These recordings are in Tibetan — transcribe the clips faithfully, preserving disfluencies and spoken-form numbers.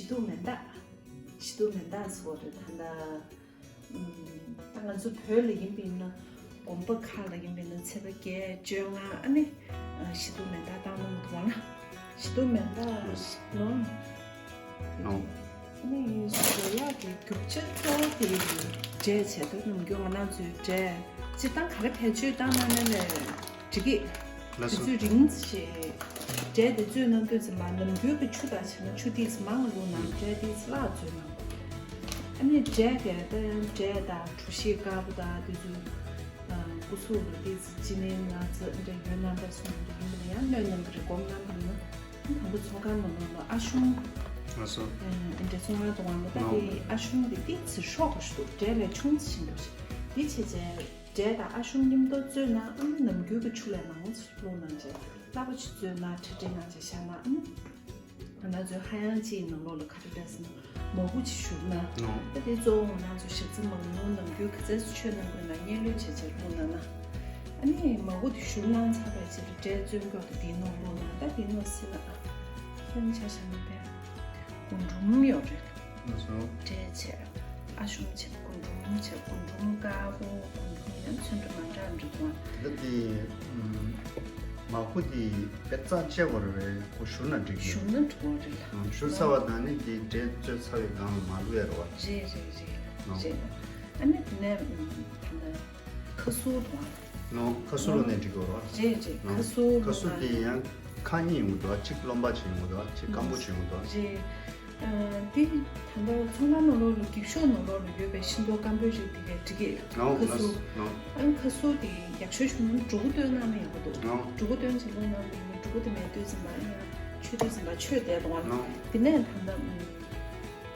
ཏུ་མེ་མདའ། ཞི་ཏུ་མེ་མདའ་ཟེར་བ་རེད། ད་ལྟ་ཨམ། ད་ང་ཚོ་བོད་ལ་ཡིན་པ་ཡིན་ན། དགོན་པ་ཁག་ལ་ཡིན་པ་ཡིན་ན་ཚེས་པ་བརྒྱད་བཅོ་ལྔ་ཨ་ནི་ཞི་ཏུ་མེ་མདའ་བཏང་གནང་འདུག་ན། ཞི་ཏུ་མེ་མདའ་ལོ། ཨོ། ཨ་ནི་བཟོ་ཡག་གི་རྒྱུ་ཆ་གཙོ་བོ་དེ་འབྲས་བྱས་ཏེ་ནམ་རྒྱུན་ང་རང་ཚོའི་འབྲས་སྤྱིར་བཏང་ག་རེ་བེད་སྤྱོད་བཏང་ན་ནི་ལས་འགྲིག་གི། ལགས་སོ། དུས་ཚོད་རིང་ཞེས་འབྲས་དེ་བཙོས་ན་འདོད་ཙམ་མ་ནམ་རྒྱུན་གྱི་ཆུ་དང་བྱས་ན་ཆུ་ཏིས་མང་བླུགས་ན་འབྲས་ཏིས་བརླག་བཙོས་ན། ཨ་ནི་འབྲས་དེ་ལྟ་འབྲས་དང་གྲོ་ཞིབ་དཀར་པོ་དང་དེ་ཚོ་སྐུ་གཟུགས་ལ་ཏིས་ཅི་ནས་ན་ཚ་འདྲ་ཡོད་ན་འདྲ་སོང་འདྲ་ཡིན་པ་ཡང་སྣོད་རྣམ་པ་རེ་སྒོམ་རྣམ་པ་ཡིན་ན། དང་པོ་ཚོང་ཁང་ནང་ལོགས་ལ་ཨ་ཤུང་། ལགས་སོ། ཨེ་འདྲ་ཚོང་ཁང་དུ་ང་ལ་ད་དེ་ཨ་ཤུང་དེ་ཏིས་ཚེ་ཤོག་ག་ཞུ་འབྲས་ལས་ཆུང་ཚེ་ཞིང་འདུག་ཞིང་འདི་བྱས་རྗེས། འབྲས་དང་ཨ་ཤུང་མཉམ་དུ་བཙོས་ན་ཨ་ནི་ནམ་རྒྱུན་གྱི་ཆུ་ལས་མང་ཙམ་བླུགས་གནང་རྗེས་སླ་པོ་ཅིག་བཙོས་ན་ཁྲིག་ཁྲིག་གནང་རྗེས་བཞག་ན་ཨ་ནི་ང་རང་ཚོའི་ཧ་ཡང་ཅིའི་ནང་ལོགས་ལ་ག་རེ་རེད་ཟེར་ན་མ་ཧུ་ཅིག་བཞུར་ན། ཨོ། ད་དེ་གཙོ་བོ་ང་རང་ཚོ་ཞག་རྩི་མང་ཉུང་ནམ་རྒྱུན་ག་ཚད་ཅིག་མཆོད་གནང་དགོས་ན་སྔོན་ལོས་བྱས་བྱས་བླུགས་གནང་ན། ཨ་ནི་མ་ཧུ་དེ་བཞུར་གནང་ཚར་བའི་རྗེས་ལ་འབྲས་བཙོས་མགྱོགས་ཏུ་དེའི་ནང་བླུགས་གནང་ད་དེའི་ནང་བསྲེས་ན་ཨ་ཁྱོད་ཆ་བཞག་ན་དེ་རྒུན་འབྲུམ་ཡོད་རེད། ལགས་སོ། འབྲས་བྱས། ཨ་ཤུང་བྱས་རྒུན་འབྲུམ་བྱས་རྒུན་འབྲུམ་དཀར་པོ་རྒུན་འབྲུམ་ཡང་ཚོན་ཁྲ་མ་འདྲ་འདྲ་འདུག་ད་དེ་མ་ཧུ་དེ་དཔེ་རྩ་ཆེ་བ་རེད། ཁོ་བཞུར་ན་འགྲིག་གི། བཞུར་ན་འགྲིག་བ་རེད་ལ། བཞུར་ཚར་བ་དང་ནི་དེ་འབྲས་བཙོས་ཚར་བའི་སྒང་ལ་མ་བླུགས་ཡ་རེད་བ། རེད་རེད་རེད་རེད། ཨ་ནི་དེ་ནས་ད་ལྟ་ཁ་སུར་དང་། ནོ། ཁ་སུར་བླུགས་ནས་འགྲིག་གི་རེད་བ། རེད་རེད། ཁ་སུར་བླུགས་ན། ཁ་སུར་དེ་ཡང་ཁག་གཉིས་ཡོང་གི་འདུག་བ། གཅིག་རློན་པ་ཅིག་ཡོང་གི་འདུག་བ། གཅིག་སྐམ་པོ་ཅིག་ཡོང་གི་འདུག་བ། རེད། ཨ། དེ་ད་ལྟ་ཚོང་ཁང་ནང་ལོགས་ལ་འགྱིག་ཤོག་ནང་ལོགས་ལ་ཡོད་པའི་ཤིང་ཏོག་སྐམ་པོའི་རིགས་དེ་གས་འགྲིག་གི། ནོ། ཁ་སུར། ནོ། ཨ་ནི་ཁ་སུར་དེ་ཡག་ཤོས་བྱུང་ན་འབྲུ་གུ་བཏོན་ན་ནི་ཡག་པོ་འདུག་ནོ། འབྲུ་གུ་བཏོན་ཅིག་བླུགས་ན་ནི་འབྲུ་གུ་དེ་མེད་དུས་ཙམ་པ་ཡང་ཆུ་དུས་ཙམ་པ་ཆོད་བསྡད་འདུག་བ། ནོ། དེ་ནས་ད་ལྟ་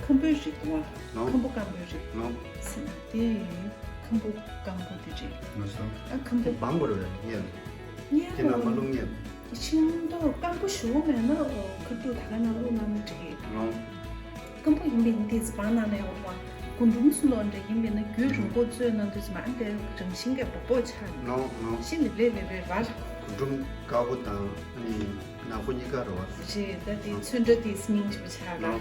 ཁམ་བུའི་རིགས་འདུག་བ། ནོ། ཁམ་བུ་སྐམ་པོའི་རིགས། ནོ། ཟེར་ན་དེ་ཁམ་བུ་སྐམ་པོ་དེ་རེད། ང་ཚོ། ཨ། ཁམ་དེ་བུ། སྦང་དགོས་རེད་བས་ལ། ངས་ལ། ངས་དེ་ན་མ་བླུགས་ངས་ལ། ཤིང་ཏོག་སྐམ་པོ་ཞེ་པོ་མེད་ན་ཁ་ཐུག་ད་ག་ནང་བླུགས་ན་ནི་འགྲིག་གི། ནོ། སྐམ་པོ་ཡིན་པའི་ནི་དེ་ཚོ་སྦང་ན་ནི་ཡོང་བ། རྒུན་འབྲུམ་སུ་ལོ་འདྲ་ཡིན་པའི་ན་རྒྱུན་རིང་པོ་བཙོས་ན་དུས་ཙམ་པ་ཨ་འདྲའི་རང་བཞིན་གྱི་སྦོག་སྦོག་ཆགས། ནོ། ནོ། ཤིང་ནི་ལེ་ལེ་རེད་བ། རྒུན་འབྲུམ་དཀར་པོ་དང་ཨ་ནི་ནག་པོ་གཉིས་ཀ་རེད་བ། རེད། ད་དེ་ཚོན་ཁྲ་དེ་སྙིང་རྗེ་པོ་ཆགས་ར། ནོ།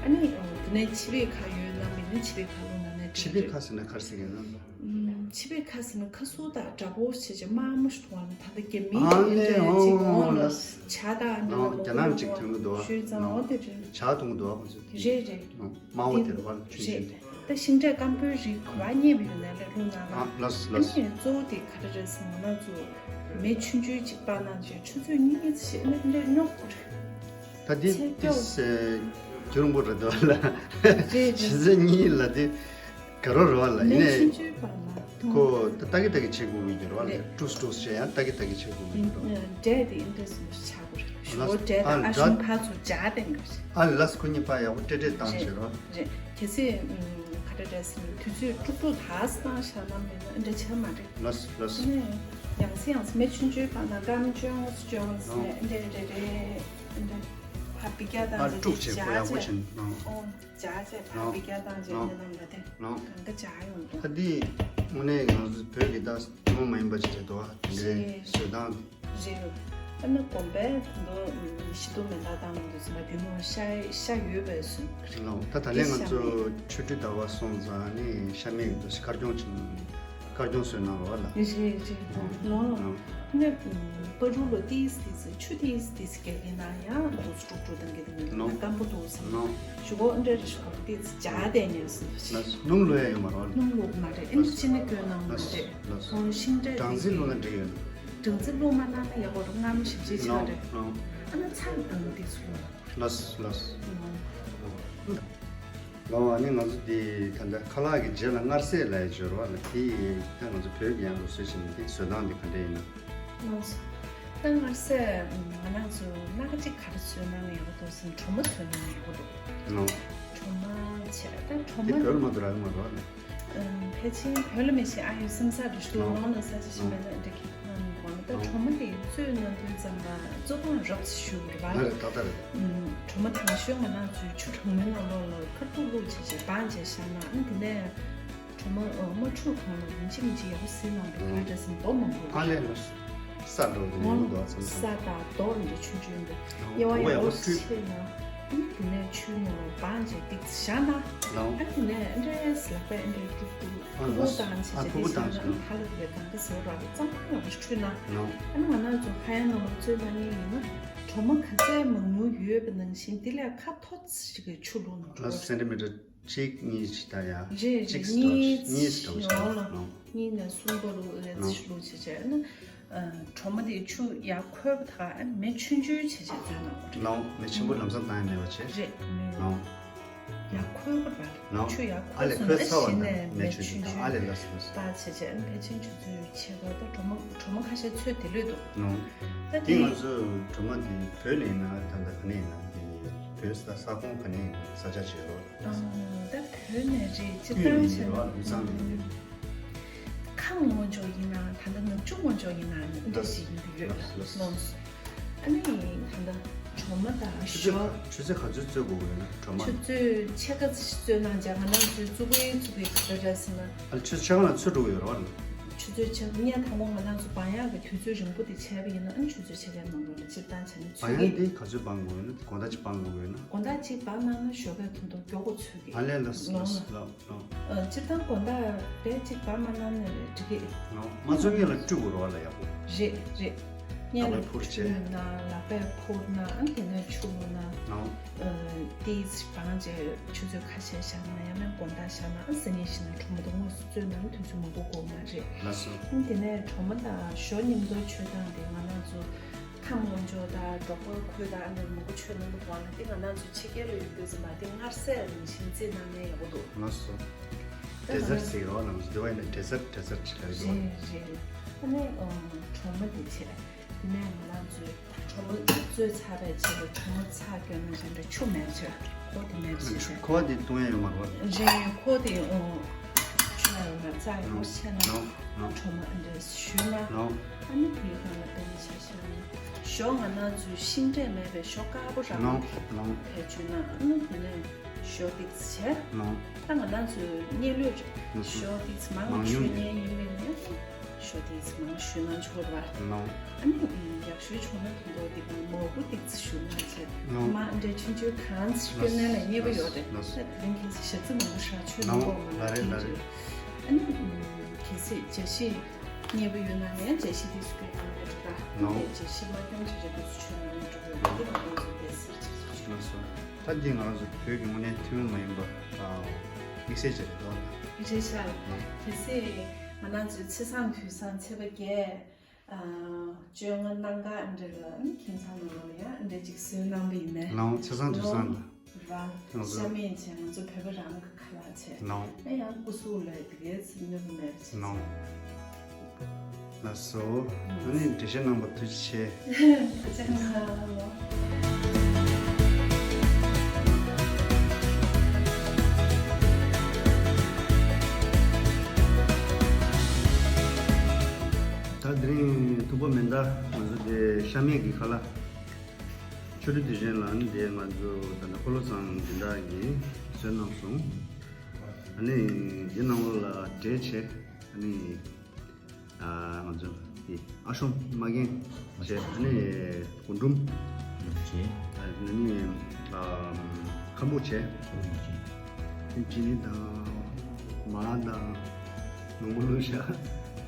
ཨ་ནི་དེ་ནས་ཕྱི་པའི་ཁ་ཡོད་ན་མེད་ན་ཕྱི་པའི་ཁ་བླུགས་ན་ནི་ཕྱི་པའི་ཁ་ཟེར་ན་ག་རེ་ཟེར་གྱི་ཡོད་ན། ཕྱི་པའི་ཁ་ཟེར་ན་ཁ་སུར་དང་འདྲ་པོ་བྱས་བྱས་དམར་མོ་ཞིག་འདུག་བ། ད་ལྟ་རྒྱ་མིའི་ཨ་ནི་འདྲ་ཅིག་འོང་ལ། ཇ་དང་འདྲ་ལ་རྒྱ་ནག་ཅིག་འཐུང་གི་འདུག་བ། ཞུས་ཙང་འོ་དེ་རེད། ཇ་འཐུང་གི་འདུག་བ་ཁོ་ཚོས། རེད་རེད། དམར་པོ་དེ་རེད་བ། ཆུང་ཆུང་དེ། ད་ཤིང་འབྲས་སྐམ་པོའི་རིགས་ག་པར་རྙེད་པ་ཡོད་ན་ལས་བླུགས་གནང་། ཨ། ལགས་ལགས། ཨ་ནི་གཙོ་བོ་དེ་ག་རེ་རེད་ཟེར་ན་ང་ཚོ་མེ་ཆུང་ཆུང་ཅིག་སྤར་གནང་བྱས་ཆུ་ཚོད་གཉིས་ཙམ་ཞིག་ཨ་ནི་འདྲ་སྙོག་དགོས་རེད། ད་འདི་ཚེ་འདི་སྐྱོ། སེ་རྒྱུ་རིང་པོ་རེད་འདུག་ལ། རེད་རེད། ཆུ་ཚོད་གཉིས་ལ་དེ་ག་རོ་རེད་བ་ལ། ཡིན་ནའི་མེ་ཆུང་ཆུང་སྤར་ན་འཐུང་། ཁོ་ད་ལྟ་གི་ལྟ་གི་བྱེད་དགོས་ཀྱི་རེད་བ་ལ། རེད། དཀྲུགས་དཀྲུགས་བྱས་ཡང་ལྟ་གི་ལྟ་གི་བྱེད་དགོས་ཀྱི་རེད་བ། འབྲས་དེ་ཨིན་དྲེས་སུ་ཆགས་དགོས་རེད། ཞོ་ལ་འབྲས་དང་ཨ་ཨ་ཞུང་ཕར་ཚུར་སྦྱར་བསྟན་དགོས་རེད། ཨ་ལས་ཁོ་གཉིས་ཕར་ཡག་པོ་སྤྲེལ་སྤྲེལ་བཏང་རེད་བྱས་རོ། རེད། གལ་སྲིད་ཨུམ་ག་རེ་རེད་ཟེར་ན་དུས་ཚོད་དཀྲུག་དཀྲུག་ད་སེ་བཏང་བཞག་ན་མིན་ན་འདྲ་ཆགས་མ་རེད། ལགས་ལགས། ཨ་ནི་ཡང་སེ་ཡང་སེ་མེ་ཆུང་ཆུང་བཏང་ན་སྐམ་ཅུང་ཅུང་ཟེར་ནས་འདྲ་འདྲ་རེད། འདྲ་ཕར་འབིག་རྒྱག་ཨ་བཏང་དཀྲུག་བྱས་ཁོ་ཡག་པོ་བྱས་ནས། ཨོ། སྦྱར་བྱས་ཕར་འབིག་རྒྱག་བཏང་རྗེས་ནས་ནང་ལ་དེ་གང་ག་སྦྱར་ཡོང་དོ། ད་འདི་དངོས་གནས་ང་ཚོ་བོད་ཀྱི་ད་ཐུན་མོང་མ་ཡིན་པ་ཅིག་རེད་དོ། དེ་འདྲའི་བཟོ་སྟངས་དེ། རེད། ཨ་ནི་དགོན་པའི་ད་དུང་ཞི་ཏུ་མེ་མདའ་བཏང་ལ་འདུག་ཟེར་ན་དེ་ནང་ཤ་ཤ་ཡོད་པའི་སུ། རེད་ལགས། ད་ད་ལན་ང་ཚོ་ཆོས་ཁྲི་ཟླ་བ་སོང་ཙང་ནི་ཤ་མེད་འདུག་ཤ་དཀར་སྐྱོང་ཅིག་དཀར་སྐྱོང་བཟོས་གནང་རོགས་ལ། རེད་རེད། ལོ་ལོ། ཨ་ནི་པ་རུ་ལོ་ཏིས་ཏིས་ཆུ་ཏིས་ཏིས་རྒྱག་གི་ན་ཡང་འདུག་སུ་དཀྲུག་དཀྲུག་བཏང་གི་འདུག་ནོ། སྐམ་པོ་འདུག་ཟེར་ནོ། ཞུ་གོ་འདྲ་རེ་ཞུ་གོ་ཏིས་སྦྱར་བསྡད་ནས་སུ། ལགས། སྣུམ་བླུགས་ཡ་ཡོད་མ་རེད་བ། སྣུམ་བླུགས་མ་རེད། ཨེ་ནི་ཅི་ནས་བསྐོལ་གནང་མ་རེད། ལགས། ཁོང་ཤིང་འབྲས་སྦྲང་རྩི་བླུགས་ན་འགྲིག་ཡོད། སྦྲང་རྩི་བླུགས་མ་གནང་ན་ཡག་པོ་རེད། རྔམ་ཞིབ་ཅིག་ཆགས་རེད། ལགས། ཨ་ན་ཚ་འདུག་འདི་ཚོ་ལ། ལགས་ལགས། ལགས། ཨ་ནི་ང་ཚོ་འདི་ད་ལྟ་ཁ་ལག་གི་རྗེས་ལ་མངར་ཟས་ལ་ཡ་སྦྱོར་བ་ལ་དེ་ད་ང་ཚོ་བོད་ཀྱི་ཡང་ལུགས་སྲོལ་བཞིན་དེ་བཟོ་སྟངས་འདི་ག་འདྲ་ཡིན་ན། ལགས་སོ། ད་མངར་ཟས་ང་རང་ཚོ་སྣ་ཁ་ཅིག་ག་རེ་བཟོས་ན་ཡག་པོ་འདུག་ཟེར་ན་གྲོ་མ་བཟོས་ན་ཡག་པོ་འདུག་ལགས། གྲོ་མ་བྱས་ད་གྲོ་མ་དེ་བོད་ལ་མ་གཏོགས་རག་གི་མ་རེད་བ། ཕལ་ཆེར་བོད་ལ་མེད་ཤེས་ཨ་ཡོད་སེམས་ས་རེ་ཞུ་ལོང་ལ་ས་ཆ་ཞིག་མེད་ན་འདྲ་གི་ནང་གོ་ན་ད་གྲོ་མ་དེ་བཙོས་ན་དུས་ཙམ་པ་བཙོ་སྟངས་རབ་ཞུ་རེད་བ། ལ་རེད་ད་ལྟ་རེད། གྲོ་མ་དང་ཤོས་ང་རང་ཚོའི་ཆུ་གྲང་མོའི་ནང་ལོགས་ལ་ཁ་ཐུག་བླུགས་བྱས་བྱས་སྦངས་བྱས་བཞག་ན་ཨ་དེ་ནས། གྲོ་མ་ཨ་མ་འཁྲུ་གོང་ལ་ཡིན་གཅིག་མིན་གཅིག་ཡག་པོ་བཟོས་གནང་འདུག་ག་རེ་རེད་ཟེར་ན་རྡོ་མང་པོ་ཨ་ལས་ལ་ས་འགྲོ་གི་ཡོང་འདུག་ཚང་ས་ཚང་དང་རྡོ་འདྲ་ཆུང་ཆུང་འདུག་དབྱེ་བ་ཡག་པོ་ཕྱེ་ན་ ཨ་ནི་དེ་ནས་ཆུའི་ནང་ལ་སྦངས་བྱས་ཏིག་ཙམ་བཞག་ན། ལའོ། ཨ་དེ་ནས་ཨ་འདྲས་ལག་པས་ཨ་འདྲས་ཏིག་ཏིག་ཨ་ཁུ་ལོ་བོ་སོ། བཏང་བྱས་ཨ་བྱས་ཁུ་བོ་ཏིག་བཞག་བཏང་ན་བྱས་ཨ་ནོ། ཁ་ལག་གི་གང་ག་ཟེར་བ་ར་གཙང་མ་ལ་འཁྲུད་ན། ལའོ། ཨ་ནི་ང་རང་ཚོ་ཧ་ཡང་ནང་ལ་བཙོས་གནང་མཁན་ཡིན་ན། གྲོ་མ་ག་ཚད་མང་ཉུང་ཡོད་པ་ནང་བཞིན་དེ་ལས་ཁ་མཐོ་ཙམ་ཞིག་གི་ཆུ་བླུགས་ན་འགྲོ་གི་རེད། སེན་ཊི་མི་ཊར་གཅིག་གཉིས་ཅིག་ད་ཡ། རེད་རེད། གཅིག་གཉིས་གཉིས་ཙམ་ཞིག་ཡོང་ལ། ལའོ། གཉིས་ནས་གསུམ་བར་དུ་ཨེ་ཙི་ལོ་བྱས་བྱས་ན། ཨ་གྲོ་མ་དེ་ཆུ་ཡར་ཁོལ་བ་དང་ཨ་མེ་ཆུང་ཆུང་བྱས་བྱས་བཙོས་གནང་དགོས་རེད། ལའོ། མེ་ཆེན་པོ་ལམ་སང་བཏང་ཡ་མེད་པ་བྱས། རེད། མེ། ལའོ། ཡར་ཁོལ་བ་རེད། ལའོ། ཆུ་ཡར་ཨ་ལས་ཁོལ་ཚར་བ་ན་གཞི་ནས་མེ་མེ་ཆུང་ཆུང་ཆུང་ཨ་ལས་ལགས་སོ་ལགས་སོ། བཏང་བྱས་བྱས་ཨ་ཕལ་ཆེར་ཆུ་ཚོད་ཕྱེད་ཀ་དང་གྲོ་མ་གྲོ་མ་ཁ་ཤས་ཚོས་དེ་ལོས་འདུག་ལའོ། ད་དེ་དེ་ང་ཚོ་གྲོ་མ་དེ་བོད་ནས་ཡིན་ན་ད་ལྟ་ག་ནས་ཡིན་ན་དེ་བོད་ས་ས་ཁོངས་ག་ནས་ཡིན་ན་ས་ཆ་བྱེད་རོགས། ཨ་ད་བོད་ནས་རེད། སྤྱིར་བཏང་བྱས་ན་ཁམས་ངོ་ཅོག་ཡིན་ན་ད་ལྟ་ནུབ་ཕྱོགས་ངོ་ཅོག་ཡིན་ན་འདི་འདྲ་ཞིག་ཡིན་གྱི་ཡོད་ལགས་སོ། ཨ་ནི་ད་ལྟ་གྲོ་མ་དང་ཞོ། ཆུ་ཚོད་ག་ཚོད་བཙོས་དགོས་ཀྱི་ཡོད་ན་གྲོ་མ། ཆུ་ཚོད་ཕྱེད་ཀ་ཙམ་ཞིག་བཙོས་གནང་བྱས་ང་རང་ཚོའི་བཙོ་བའི་བཙོ་བའི་ག་འདྲ་འདྲ་ཟེར་ན། ཨ་ཆུ་ཚོད་ཕྱེད་ཀ་ལ་ཚོས་འགྲོ་གི་ཡོད་རེད་བ། ཆུ་ཚོད་ཕྱེད་ཀ་ཉལ་དང་པོ་ང་རང་ཚོ་སྦང་ཡག་གི་དུས་ཚོད་རིང་པོ་དེ་བྱས་པ་ཡིན་ན་ཨ་ནི་ཆུ་ཚོད་ཕྱེད་ཀའི་ནང་ལོགས་ལ་སྤྱིར་བཏང་བྱས་ན་ཚོས་ཀྱི། སྦང་ཡག་དེ་ག་ཚོད་སྦང་དགོས་ཡོད་ན་དགོང་དག་ཅིག་སྦང་དགོས་ཡོད་ན། དགོང་དག་ཅིག་སྦང་གནང་ན་ཞོགས་ཀས་ཐུང་ཐུང་མགྱོགས་པོ་ཚོས་ཀྱི། ཨ་ལས་ལགས་སོ་ལགས་སོ་ལགས། ཨ་སྤྱིར་བཏང་དགོང་དག་རེ་གཅིག་བར་མ་གནང་ན་རེད་འགྲིག་གི། ནོ། མ་ཚོས་སྔོན་ལ་བཀྲུ་དགོས་རེད་བ་ལ་ཡག་པོ། རེད་རེད། སྔོན་ལ་ལག་པས་འཕུར་བྱས། བཀྲུས་ན་ལག་པས་འཕུར་ན་ཨ་དེ་ནས་ཆུ་བླུགས་ན། ནོ། ཨ་ཏིས་སྦང་བྱས་ཆུ་ཚོད་ཁ་ཤས་བཞག་ན་ཡང་ན་དགོང་དག་བཞག་ན་ཨ་སང་ཉིན་ཞིག་ན་གྲོ་མ་དེ་དངོས་སུ་བཙོས་ན་དུས་ཚོད་མང་པོ་འགོར་མ་རེད། ལགས་སོ། ཨ་དེ་ནས་གྲོ་མ་དང་ཞོ་མཉམ་དུ་མཆོད་སྟངས་དེ་ང་རང་ཚོ། ཁམས་ངོ་ཅོག་དང་འབྲོག་པ་ཁུལ་དང་ཨ་ནི་མང་པོ་ཆོས་ནང་དུ་བ་ལ་དེ་ང་རང་ཚོའི་ཕྱི་རྒྱལ་ལ་ཡོད་དུས་ཙམ་པ་དེ་མངར་ཟས་རང་བཞིན་རྩིས་གནང་ནས་ཡག་པོ་འདུག་ལགས་སོ། ཌེ་ཟར་ཟེར་རོགས་ལ་ང་ཚོ་དེ་བ་ཡིན་ན་ཌེ་ཟར་ཌེ་ཟར་ཅིག་ལ་ཡོད་རེད་རེད། ཨ་ནི་གྲོ་མ་དེ་བྱས་དེ་ནས་ང་རང་ཚོའི་གྲོ་མ་བཙོས་ཚར་བའི་རྗེས་ལ་གྲོ་མ་ཚྭ་སྐྱོན་ན་རེད་འདྲ་ཆུ་མེད་ཚོད། ཁོ་དེ་མེད་ཟེར་བྱས། ཁོ་དེ་བཏུང་ཡ་ཡོད་མ་རེད་བ། རེད། ཁོ་དེ་ཨོ་ཆུ་ཡ་ཡོད་མ་རེད། རྩ་ཡོད་མ་ཆེ་ན་ནོ་ནོ་ཁྲོ་མ་ཨ་འདྲས་ཞུས་ན་ནོ་ཨ་ནི་དེའི་སྒང་ལ་བསྟན་ཆ་ཤ་ནི་ཞོ་ང་རང་ཚོའི་ཤིང་འབྲས་མེད་པའི་ཞོ་དཀར་པོ་རང་ནོ་ནོ་ཕལ་ཆེར་ན་ཨ་ནི་དེ་ནས་ཞོ་ཏིག་ཙམ་བྱས། ནོ་ད་ང་རང་ཚོའི་གཉེར་ལོས་ནོ་ཞོ་ཏིག་ཙམ་མང་མང་ཉུང་ཞུ་མཁན་ཡིན་མིན་ནི། ཞོ་ཏིག་ཙམ་མང་ཞུས་ན་ཆོག་ར། ནོ། ཨ་ནི་ཡག་ཤོས་བྱུང་ན་དུང་དུང་དེ་ག་མོག་པོ་ཏིག་ཙམ་ཞུ་ན་བྱས། ནོ། མ་འདྲ་ཆུང་ཆུང་གང་ཙམ་སྐྱོན་ན་ལ་མཉེས་པོ་ཡོད་རེད། ནོ། ད་དེ་རིང་ཁྱེད་ཚོ་ཞག་རྩི་མང་པོ་ཧྲ་ཆོས་ནོ་མང་པོ་མ་ལ་རེད་ལ་རེད། ཨ་ནི་གལ་སྲིད་བརྗ་ཤིང་མཉེས་པོ་ཡོད་ན་ཡང་བརྗ་ཤིང་ཏིག་ཙམ་སྐྱོན་ན་མེད་འགྲོ་ར། ནོ། བརྗ་ཤིང་མ་སྐྱོན་བྱས་བྱས་ཏིག་ཙམ་ཆོས་ན་མེད་འགྲོ་ར། འདི་མ་ཡིན་ཚོ་བསྡད་ཟེར་ཅིག་ཆོས། ནོ་སོ། ད་འདི་ང་རང་ཚོ་བོད་ཀྱི་དངོས་གནས་ཐུན་མོང་མ་ཡིན་པ་དམིགས་བསལ་ཅིག་རེད་དོ། རེད་ཤག་གལ་སྲིད་ང་རང་ཚོའི་ཚེས་བཟང་དུས་བཟང་ཚེས་པ་བརྒྱད། ཨ་བཅོ་ལྔ་གནམ་གང་འདྲ་ལ་ཨ་ནི་ཁྱིམ་ཚང་ནང་ལོགས་ལ་ཡང་འདྲ་ཅིག་བཟོས་གནང་པ་ཡིན་ནའི། ལའོ། ཚེས་བཟང་དུས་བཟང་ལ། རང་ང་ཚོ་ཤ་མེད་བྱས་ང་ཚོ་བོད་པ་རང་གི་ཁ་ལག་བྱས། ལའོ། ཨེ་ཡང་སྐུ་གཟུགས་ལ་དེ་གའི་ཚིག་སྣོན་པ་མེད་བྱས། ལའོ། ལགས་སོ། ཨ་ནི་འགྲེལ་བཤད་གནང་བར་ཐུགས་རྗེ་ཆེ། ཐུགས་རྗེ་གནང་། ད་དེ་རིང་ཐུག་པ་མེ་མདའ་ང་ཚོ་དེ་ཤ་མེད་ཀྱི་ཁ་ལག་ཆོ་འཕྲུལ་དུས་ཆེན་ལ་ནི་དེ་ང་ཚོ་ད་ལྟ་ཁོ་ལོ་ཚང་འཛིན་གྲྭ་གིས་བཟོས་གནང་སོང་། ཨ་ནི་དེ་ནང་ལོགས་ལ་འབྲས་བྱས། ཨ་ནི་ཨ་ང་ཚོ་དེ་ཨ་ཤོང་མ་རྒན་བྱས། ཨ་ནི་རྒུན་འབྲུམ་བྱས། ཨ་ནི་ཨ་ཁམ་བུ་བྱས། ཁམ་བུ་བྱས། ཨ་ནི་ཅི་ནི་དང་མར་དང་ནོར་བུ་བླུགས་ཤག་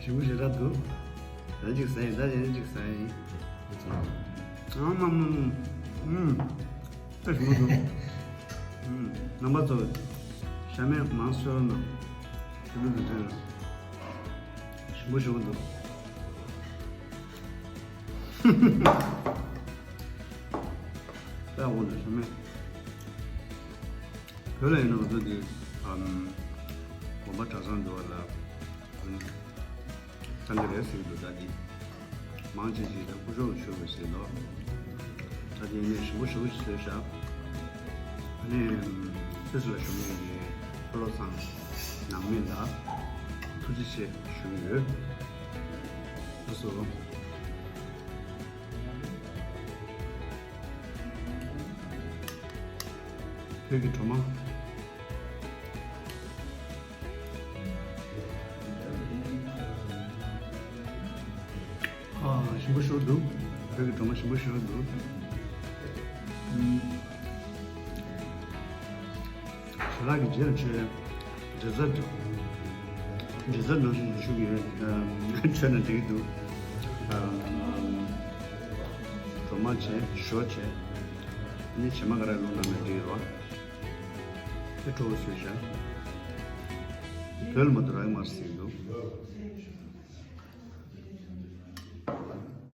ཞིམ་པོ་ཞེ་དྲག་འདུག་ད་ཅིག་ཟ་ཡིན། ད་ཅིག་ཟ་ཡིན། ཨ་མ་མ་མ། ཨུམ། ད་ཞིམ་པོ་འདུག་ཨུམ། རྣམ་པ་ཚོ་ཤ་མེད་མང་སོ་ན་ཆུ་ལུད་དུ་དྲན་ཞིམ་པོ་ཞིམ་པོ་འདུག་ད་འོ་ན་ཤ་མེད་བོད་ལ་ཡིན་ན་ང་ཚོ་འདི་ཨམ་དགོན་པ་གྲྭ་ཚང་འདུལ་བ་ལ་ཨམ། ཚང་གི་རེད་ཟེར་གྱི་འདུག་ད་འདི་མང་ཆེ་ཆེ་ད་སྐུ་ཞབས་ཀྱི་ཆོས་ཀྱི་ཟེར་འདུག་ད་འདི་ནས་ཞིམ་པོ་ཞིམ་པོ་ཞིག་བཟོས་ཤག་ཨ་ནི་སུད་སི་ལ་བཞུགས་མཁན་གྱི་ཕོ་བློ་བཟང་ནང་མི་ལ་ཐུགས་རྗེ་ཆེ་ཞུ་གི་ཡོད། ལགས་སོ། བོད་ཀྱི་གྲོ་མ། ཨ། ཞིམ་པོ་ཞིག་འདུག་བོད་ཀྱི་གྲོ་མ་ཞིམ་པོ་ཞིག་འདུག་ཨུམ། རག་གི་རྗེས་ལ་མཆོད་ཡ། འབྲས་རྩྭ། འབྲས་རྩྭ་ནང་བཞིན་ཞུ་གི་ཡོད། མཆོད་ན་འགྲིག་གི་འདུག་གྲོ་མ་བྱས། ཞོ་བྱས། ནི་བྱེ་མ་ག་རེ་བླུགས་ན་འགྲིག་གི་རེད་བ། དེ་གྲོ་བོ་བཟོས་བཞག་བོད་ལ་མ་གཏོགས་རག་གི་མ་རེད་ཟེར་གི་འདུག